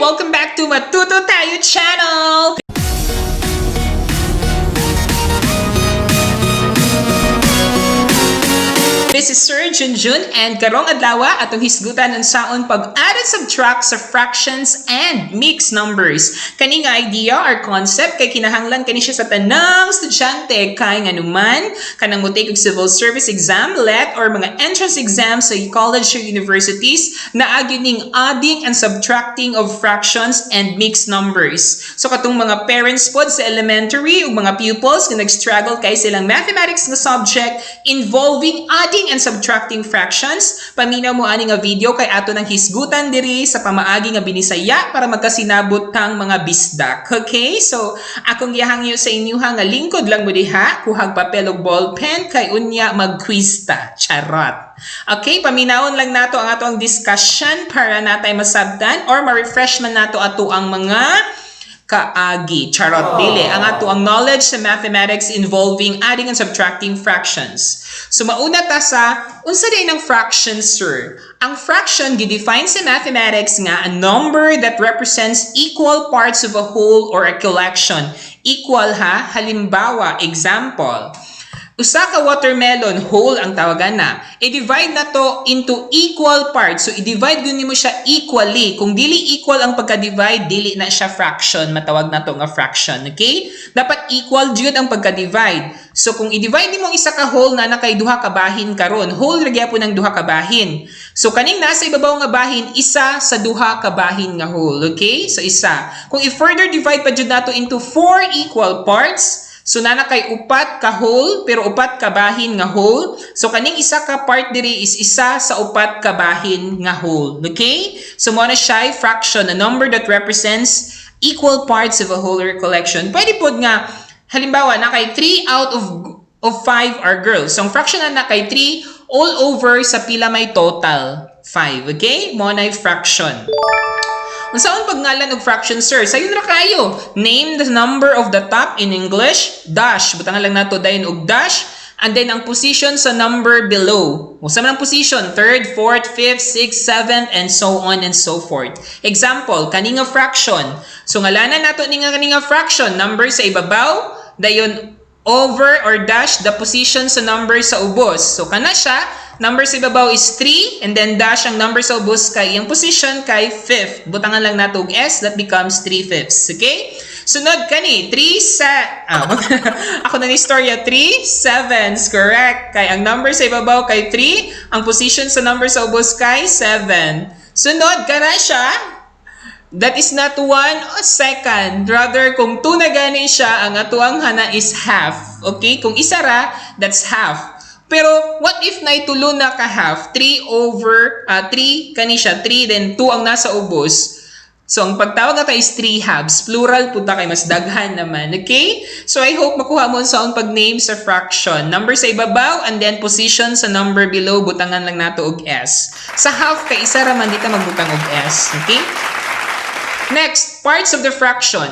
Welcome back to Matuto Tayo Channel! This is Sir Junjun and karong adlaw atong hisgutan unsaon pag-add and subtract sa fractions and mixed numbers. Kani nga idea or concept kay kinahanglan kani siya sa tanang estudyante kay nganuman kanang mo take og civil service exam, LET or mga entrance exam sa college or universities, naa gyud ning adding and subtracting of fractions and mixed numbers. So katong mga parents pod sa elementary ug mga pupils nga nag-struggle kay silang mathematics nga subject involving adding and subtracting fractions, paminaw mo ani nga video kay ato nang hisgutan diri sa pamaagi nga Binisaya para magkasinabot tang mga bisdak. Okay? So akong gihangyo sa inyo ha nga lingkod lang mo diha, kuhag papel ug ballpen kay unya mag-quiz ta. Charot. Okay, paminawon lang nato ang ato ang discussion para natay masabtan or ma-refresh man nato ato ang mga kaagi. Charot, dili. Ang ato ang knowledge sa mathematics involving adding and subtracting fractions. So mauna ta sa unsa diay nang fraction, sir? Ang fraction gi-define sa mathematics nga a number that represents equal parts of a whole or a collection. Equal ha, halimbawa, example. Usa ka watermelon, whole ang tawagan na. I-divide na to into equal parts. So i-divide gyud nimo siya equally. Kung dili equal ang pagka-divide, dili na siya fraction. Matawag na to nga fraction, okay? Dapat equal jud ang pagka-divide. So kung i-divide nimo ang isa ka whole na kay duha ka bahin karon, whole ra gyapon ang duha ka bahin. So kaning nasa ibabaw nga bahin, isa sa duha ka bahin nga whole, okay? So isa. Kung i-further divide pa jud nato into four equal parts, so nana kay upat ka whole pero upat ka bahin nga whole. So kaning isa ka part diri is isa sa upat ka bahin nga whole. Okay? So mo na siya fraction, a number that represents equal parts of a whole or collection. Pwede pod nga halimbawa na kay 3 out of 5 are girls. So ang fraction na kay 3 all over sa pila may total 5. Okay? Mo na fraction. Unsaon pagngalan og fraction, sir? Sayon ra kayo. Name the number of the top in English, dash. Butangan lang nato dayon og dash and then ang position sa number below. Unsa man ang position? Third, fourth, fifth, sixth, seventh, and so on and so forth. Example, kani nga fraction. So ngalanan nato ni nga kani nga fraction, number sa ibabaw, dayon over or dash the position sa number sa ubos. So kana siya, number sa ibabaw is 3 and then dash ang number sa ubos kay iyang position kay fifth. Butangan lang nato og s, that becomes 3 fifths. Okay? Sunod kani 3 sa ako na ni istorya, 3 sevens, correct, kay ang number sa ibabaw kay 3, ang position sa number sa ubos kay 7. Sunod kana siya. That is not 1 second. Rather, kung 2 na gani siya, ang atuang hana is half. Okay? Kung isa ra, that's half. Pero, what if naitulo na ka half? 3 over, 3, kani siya, 3, then 2 ang nasa ubos. So, ang pagtawag nato is 3 halves. Plural punta kay mas daghan naman. Okay? So, I hope makuha mo sa pag-name sa fraction. Number sa ibabaw and then position sa number below, butangan lang nato og S. Sa half, kay isa ra man, di ta magbutang og S. Okay? Next, parts of the fraction.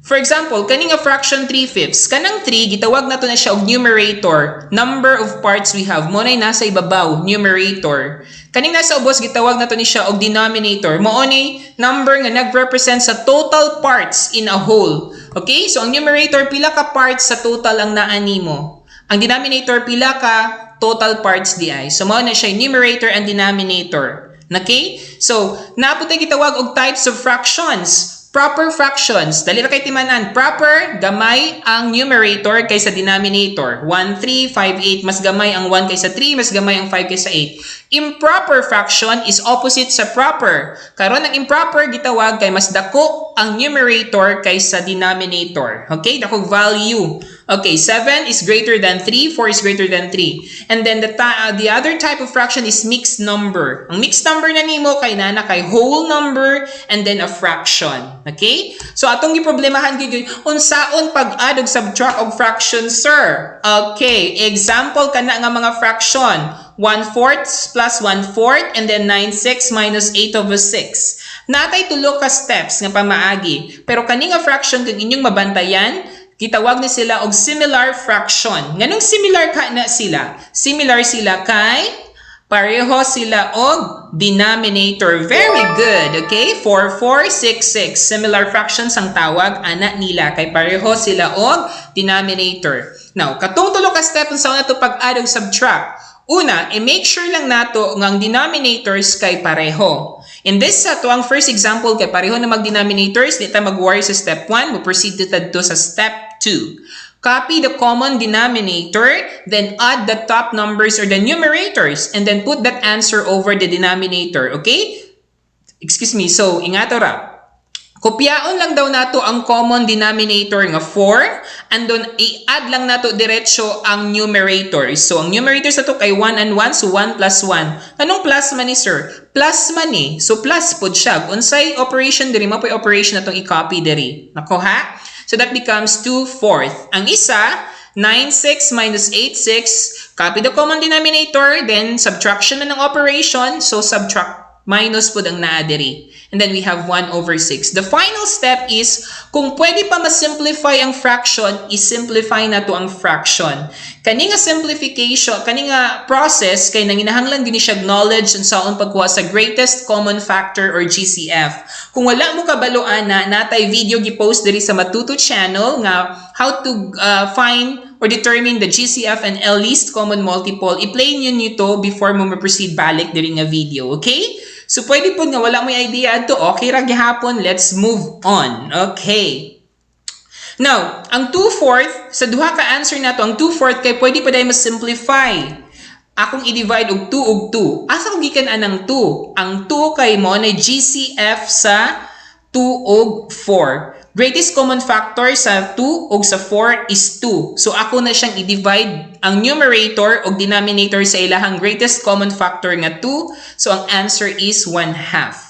For example, kani nga fraction 3 fifths. Kanang 3, gitawag nato na siya og numerator. Number of parts we have. Mo na nasa ibabaw, numerator. Kaning nasa ubos, gitawag nato ni siya og denominator. Mao ni number nga nag-represent sa total parts in a whole. Okay? So, ang numerator, pila ka parts sa total ang naa nimo. Ang denominator, pila ka total parts di ay. So, mao na siya numerator and denominator. Okay? So, naa pod tay gitawag og types of fractions. Proper fractions. Dali ra kay timanan. Proper, gamay ang numerator kaysa denominator. 1, 3, 5, 8. Mas gamay ang 1 kaysa 3, mas gamay ang 5 kaysa 8. Improper fraction is opposite sa proper. Karon ang improper gitawag kay mas dako ang numerator kaysa denominator. Okay? Dako value. Okay, 7 is greater than 3, 4 is greater than 3. And then the other type of fraction is mixed number. Ang mixed number na nimo kay nana kay whole number and then a fraction. Okay? So atong giproblemahan gyud, unsaon pag-add og subtract og fraction, sir? Okay, example kana nga mga fraction. 1 fourth plus 1 fourth and then 9 6 minus 8 over 6. Natay tulo ka steps nga pamaagi. Pero kani nga fraction, kung inyong mabantayan, gitawag ni sila og similar fraction. Nganong similar ka na sila? Similar sila kay Pareho sila og denominator. Very good. Okay? 4, 4, 6, 6. Similar fractions ang tawag ana nila kay pareho sila og denominator. Now, katong tulo ka step unsa nato pag-add og subtract. Una, i-make sure lang nato nga ang denominators kay pareho. In this sa ang first example kay pareho na mag-denominators, di ta mag-worry sa step 1, mo proceed ta dito sa step 2. Copy the common denominator, then add the top numbers or the numerators, and then put that answer over the denominator, okay? Excuse me, so ingato ra. Kopyaon lang daw nato ang common denominator nga 4 and then i-add lang nato diretso ang numerators. So ang numerators nato kay 1 and 1, so 1 plus 1. Anong plus man ni, sir? Plus man ni. So plus pod siya. Unsay operation diri, mao po'y operation natong i-copy diri. Nakuha? So that becomes 2/4. Ang isa, 9, 6 minus 8, 6. Copy the common denominator, then subtraction na ng operation. So subtract, minus pod ang naa diri. And then we have 1 over 6. The final step is, kung pwede pa ma-simplify ang fraction, i-simplify na to ang fraction. Kani nga simplification, kani nga process, kay nanginahanglan gini siya knowledge unsaon pagkuha sa greatest common factor or GCF. Kung wala mo kabalo ana, natay video gi-post diri sa Matuto channel nga how to find or determine the GCF and L least common multiple. I-play niyo nito before mo ma-proceed balik diri nga video, okay? So pwede po nga wala mo idea adto, okay ra gihapon, let's move on. Okay. Now, ang 2/4, sa duha ka answer nato, ang 2/4 kay pwede pa dayon ma-simplify. Akong i-divide og 2 og 2. Asa ko gikan anang 2? Ang 2 kay mao na GCF sa 2 og 4. Greatest common factor sa 2 og sa 4 is 2. So ako na siyang i-divide ang numerator og denominator sa ilahang greatest common factor nga 2. So ang answer is 1/2.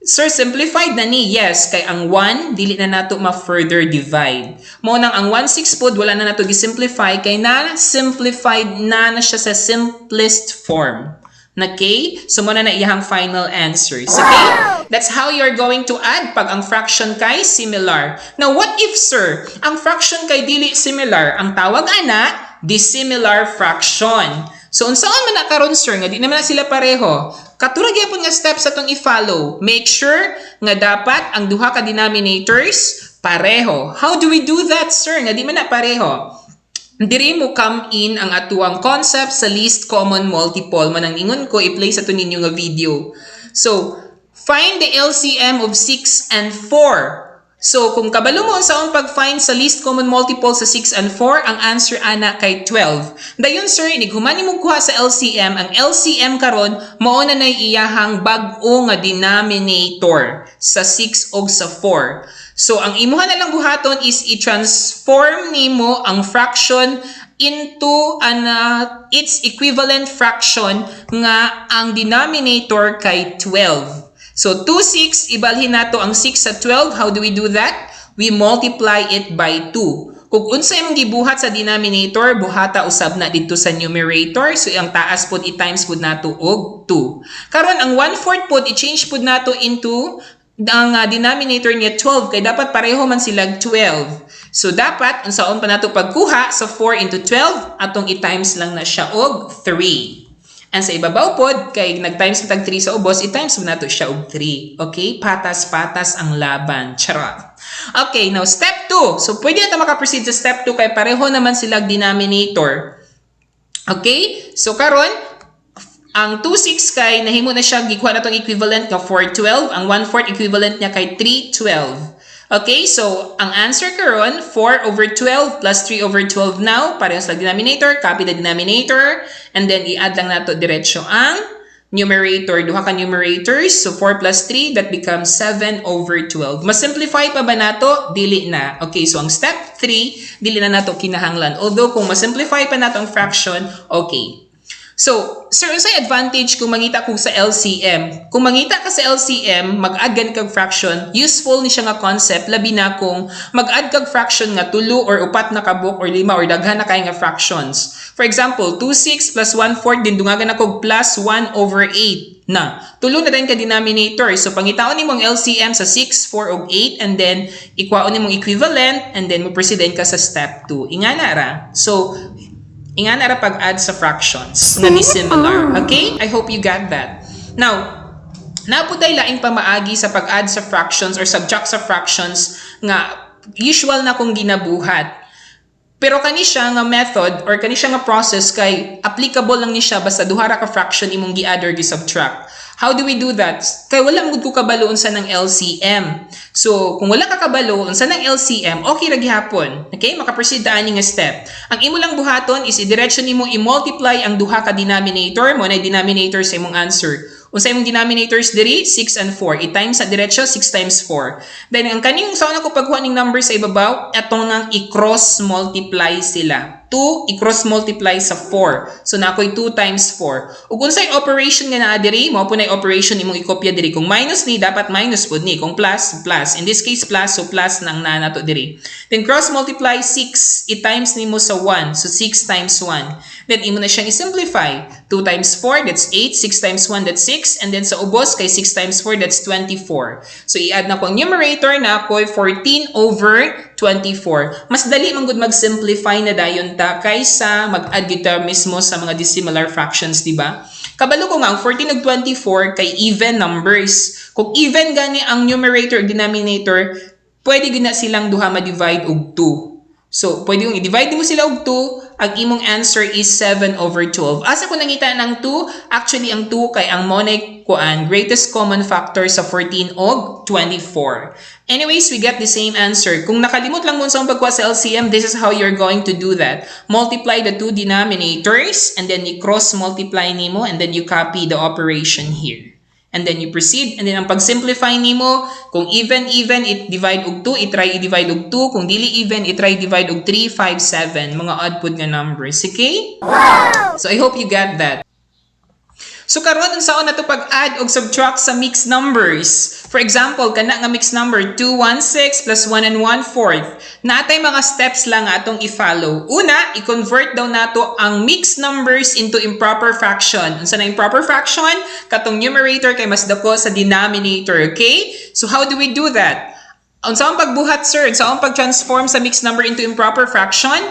Sir, simplified na ni? Yes, kay ang 1, dili na nato ma-further divide. Mao nang ang 1/6 pod, wala na nato gi-simplify kay na simplified na na siya sa simplest form. Okay? So, mao na na iyang final answers. Okay? That's how you're going to add pag ang fraction kay similar. Now, what if, sir, ang fraction kay dili similar? Ang tawag ana, dissimilar fraction. So, unsaon man na karon, sir, nga di naman na sila pareho? Katura gyapon nga steps atong i-follow. Make sure nga dapat ang duha ka denominators pareho. How do we do that, sir, nga di man na pareho? Diri mo come in ang atuang concept sa least common multiple. Manang ingon ko, i-play sa to ninyo nga video. So, find the LCM of 6 and 4. So, kung kabalo mo unsaon pag-find sa least common multiple sa 6 and 4, ang answer ana kay 12. Dayon, sir, inig human mo kuha sa LCM, ang LCM karon mao na nay iyahang bag-o nga denominator sa 6 og sa 4. So, ang imuha na lang buhaton is i-transform nimo ang fraction into an its equivalent fraction nga ang denominator kay 12. So, 2, 6, ibalhin nato ang 6 sa 12. How do we do that? We multiply it by 2. Kung unsa imong gibuhat sa denominator, buhata usab na dito sa numerator. So, ang taas pod i-times pod nato og 2. Karon ang 1/4 pod i-change pod nato into ang denominator niya 12 kay dapat pareho man sila 12. So dapat unsaon pa nato pagkuha sa 4 into 12, atong i-times lang na siya og 3. And sa ibabaw pod kay nag-times tag 3 sa ubos, i-times mo nato siya og 3. Okay? Patas-patas ang laban. Charot. Okay, now step 2. So pwede na ta maka-proceed sa step 2 kay pareho naman sila denominator. Okay? So karon ang 2, 6 kay nahimo na siya, gikuha na tong equivalent nga 412. Ang 1/4 equivalent niya kay 312. Okay, so ang answer karon 4 over 12 plus 3 over 12 now, pareho sa denominator, copy the denominator, and then i-add lang nato diretso ang numerator, duha ka numerators, so 4 plus 3, that becomes 7 over 12. Mas simplify pa ba nato? Dili na. Okay, so ang step 3, dili na nato kinahanglan. Although kung mas-simplify pa nato ang fraction, okay. So, sir, unsay advantage kung mangita kog sa LCM? Kung mangita ka sa LCM, mag-add gani kag fraction, useful ni siya nga concept, labi na kung mag-add kag fraction nga tulo or upat na kabuk or lima or daghan na kay nga fractions. For example, 2 6 plus 1/4, din dungagan ako plus 1 over 8 na. Tulo na din ka denominator. So, pangitaon nimo ang LCM sa 6, 4 ug 8 and then ikuhaon nimong equivalent and then mo proceed ka sa step 2. Ingana ra. So, Ingana ra pag-add sa fractions nga dissimilar. Okay? I hope you got that. Now, naa pod tay laing pamaagi sa pag-add sa fractions or subtract sa fractions nga usual na kong ginabuhat. Pero kani siya nga method or kani siya nga process kay applicable lang ni siya basta duha ra ka fraction imong gi-add or gi-subtract. How do we do that? Kay wala man gud ko kabalo unsa ng LCM. So, kung wala ka kabalo unsa ng LCM, okay ra gihapon. Okay? Maka-proceed ta ani nga step. Ang imo lang buhaton is idiretso nimo i-multiply ang duha ka denominator, mao na denominator sa imong answer. Unsa imong denominators diri? 6 and 4. I-times sa diretso, 6 times 4. Then ang kaning sa una ko pagkuha ning number sa ibabaw, atong nang i-cross multiply sila. 2 i-cross multiply sa 4. So naa koy 2 times 4. Ug unsay operation nga naa diri, mao po na operation imong ikopya diri. Kung minus ni, dapat minus pud ni. Kung plus, plus. In this case plus, so plus nang naa nato diri. Then cross multiply 6, i-times nimo sa 1. So 6 times 1. Then imo na siyang i-simplify. 2 times 4, that's 8. 6 times 1, that's 6. And then sa ubos, kay 6 times 4, that's 24. So i-add na ko ang numerator, naa koy 14 over 24. Mas dali man gud mag-simplify na dayon ta kaysa mag-add kita mismo sa mga dissimilar fractions, di ba? Kabalo ko nga ang 14 ug 24 kay even numbers. Kung even gani ang numerator ug denominator, pwede gyud na silang duha ma-divide og 2. So, pwede yung i-divide mo sila og 2, ang imong answer is 7 over 12. Asa ko nangita ng 2? Actually, ang 2 kay ang mao nay kuan, greatest common factor sa 14 og 24. Anyways, we get the same answer. Kung nakalimot lang mo sa pagkuha sa LCM, this is how you're going to do that. Multiply the two denominators and then you cross multiply nimo and then you copy the operation here. And then you proceed. And then ang pag-simplify nimo, kung even, even, it divide og 2, i-try i-divide og 2. Kung dili even, i-try divide og 3, 5, 7. Mga odd pud nga numbers. Okay? So I hope you got that. So karon, unsaon nato pag-add og subtract sa mixed numbers? For example, kana nga mixed number 2 1 6 plus 1 and 1/4. Naa tay mga steps lang nga atong i-follow. Una, i-convert daw nato ang mixed numbers into improper fraction. Unsa na improper fraction? Katong numerator kay mas dako sa denominator, okay? So how do we do that? Unsa ang pagbuhat, sir? Unsa ang pag-transform sa mixed number into improper fraction?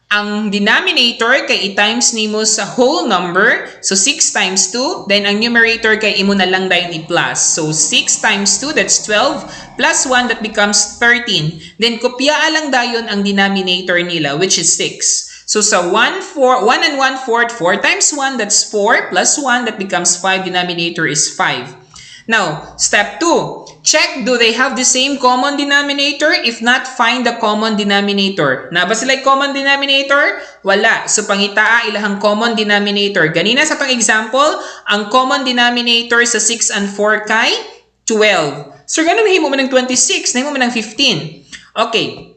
Ang denominator kay i-times nimo sa whole number. So 6 times 2. Then ang numerator kay imo na lang dayon i-plus. So 6 times 2, that's 12. Plus 1, that becomes 13. Then kopyaa lang dayon ang denominator nila, which is 6. So sa 1, 4, 1 and 1 fourth, 4 times 1, that's 4. Plus 1, that becomes 5. Denominator is 5. Now, step 2. Check, do they have the same common denominator? If not, find the common denominator. Naa ba sila common denominator? Wala. So, pangitaa ilahang common denominator. Ganina sa atong example, ang common denominator sa 6 and 4 kay 12. So, ganun nahimo man ng 26, nahimo man ng 15. Okay.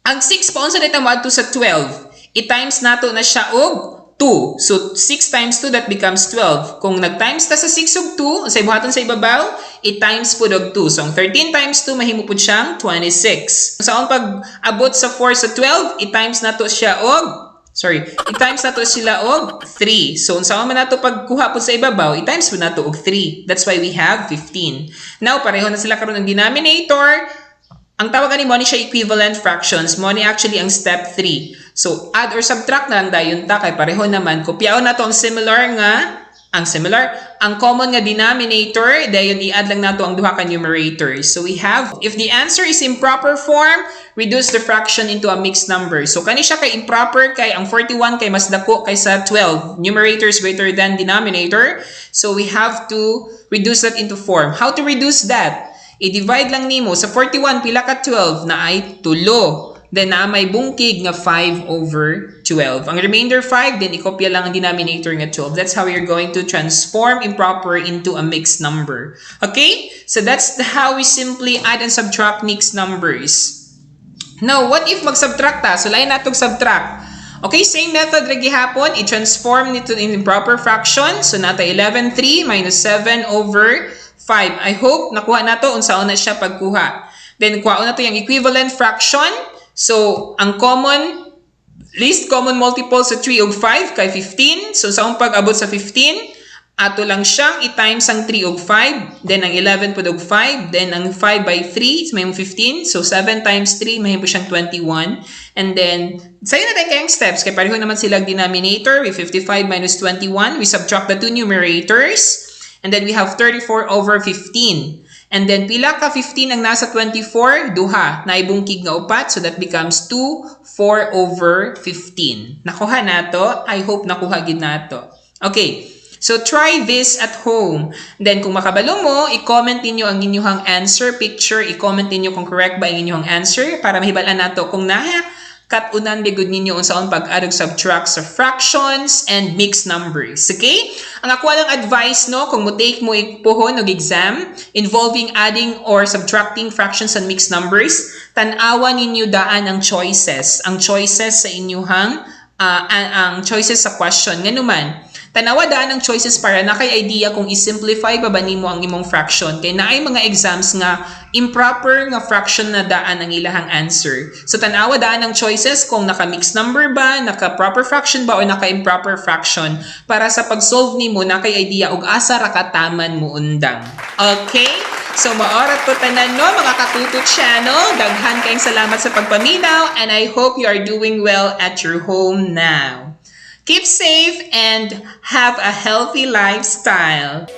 Ang 6 pa, unsa na mo sa 12? I-times nato na siya og 2. So, 6 times 2, that becomes 12. Kung nag-times ta sa 6 og 2, sa ibuhaton sa ibabaw, i-times pud og 2. So, ang 13 times 2, mahimo pud siyang 26. So, ang pag-abot sa 4 sa 12, i-times nato siya og, sorry, i-times nato sila og 3. So, unsa man nato pagkuha pud sa ibabaw, i-times pud nato og 3. That's why we have 15. Now, pareho na sila karon ng denominator. Ang tawag ani mao ni siya equivalent fractions. Mao ni actually ang step 3. So, add or subtract na lang dayon ta kay pareho naman. Kopyaon nato ang similar, ang common nga denominator, dayon i-add lang nato ang duha ka numerators. So we have, if the answer is improper form, reduce the fraction into a mixed number. So kani siya kay improper kay ang 41 kay mas dako kaysa 12. Numerator is greater than denominator. So we have to reduce that into form. How to reduce that? I-divide lang nimo sa 41, pila ka 12 naay 3. Then naa may bungkig nga 5 over 12. Ang remainder 5, then ikopya lang ang denominator nga 12. That's how you're going to transform improper into a mixed number. Okay? So that's how we simply add and subtract mixed numbers. Now, what if mag-subtract ta? So, lain natong subtract. Okay, same method ra gihapon. I-transform nito in improper fraction. So, naa tay 11, 3 minus 7 over 5. I hope nakuha nato unsaon na siya pagkuha. Then, kuhaon nato yung equivalent fraction. So, ang common, least common multiple sa 3 ug 5 kay 15. So, sa pag-abot sa 15, Ato lang siyang i-times ang 3 og 5, then ang 11 pud og 5, then ang 5 by 3 is mahimo 15. So 7 times 3, mahimo siyang 21. And then, sayo na tayong kayang steps kay pareho naman sila denominator. We 55 minus 21, we subtract the two numerators. And then we have 34 over 15. And then pila ka 15 ang nasa 24? Duha. Naibungkig nga upat. So that becomes 2, 4 over 15. Nakuha nato? I hope nakuha gid nato. Okay. So try this at home. Then kung makabalo mo, i-comment ninyo ang inyong answer picture, i-comment ninyo kung correct ba ang inyong answer para mahibal-an nato kung na kat-unan bigod ninyo unsaon pag-add og subtract sa fractions and mixed numbers. Okay? Ang ako lang advice, no, kung mo take mo puhon og exam involving adding or subtracting fractions and mixed numbers, tan-awa ninyo daan ang choices. Ang choices sa inyuhang ang choices sa question. Nganuman, tanawa daan ang choices para na kay idea kung i-simplify pa ba nimo ang imong fraction. Kay naay mga exams nga improper nga fraction na daan ang ilahang answer. So tanawa daan ang choices kung naka-mixed number ba, naka-proper fraction ba, o naka-improper fraction para sa pag-solve nimo na kay idea og asa ra ka taman mo undang. Okay? So mao ra to tanan, no, mga katuto channel. Daghan kayong salamat sa pagpaminaw and I hope you are doing well at your home now. Keep safe and have a healthy lifestyle.